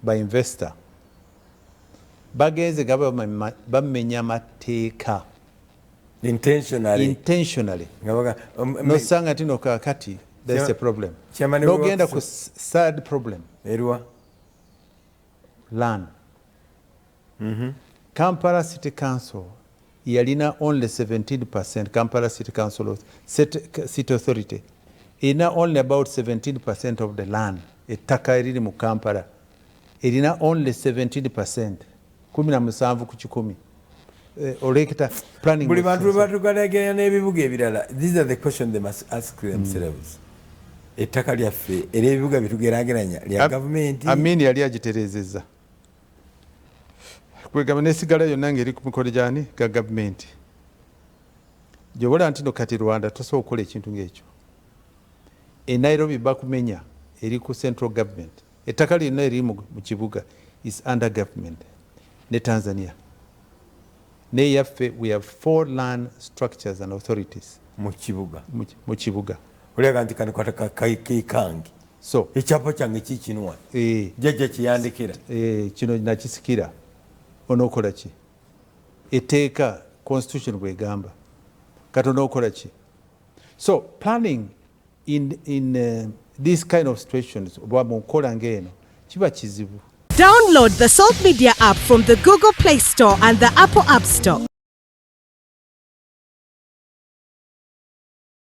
Ba investor bagenze nga bamenya mateeka. Intentionally. Intentionally. Nosanga nti no kakati that's a problem. Nogenda ku third problem. Erwa? Land. Kampala City Council yalina only 17%. Kampala City Council, City Authority erina only about 17% of the land. Ettaka eriri mu Kampala erina only 17%, 17%. Oleketa planning. Buli bantu batugalaganya n'ebibuga ebirala, these are the questions they must ask themselves. Ettaka lyaffe er'ebibuga byetugeraageranya lya gavumenti? Amin yali agitereezezza, kwegamba nesigala yonna ngaeri ku mikono gyani? Ga gavumenti. Gyobola nti no kati Rwanda tosobola okukola ekintu ngaekyo. E Nairobi bakumenya, eri ku central government. Ettaka lyonna eriri mu kibuga is under government. Ne Tanzania neyaffe, we have four land structures and authorities. Mu kibuga. Mu kibuga. Olyaga nti kano kataka kekange. So ekyapa kyange kikinwa. Jjajja kiyandikira. Kino nakisikira, onookola ki? Etteeka, constitution bwegamba, kati onookola ki? So planning in this kind of situations oba mu nkola ng'eno kiba kizibu. Download the Salt Media app from the Google Play Store and the Apple App Store.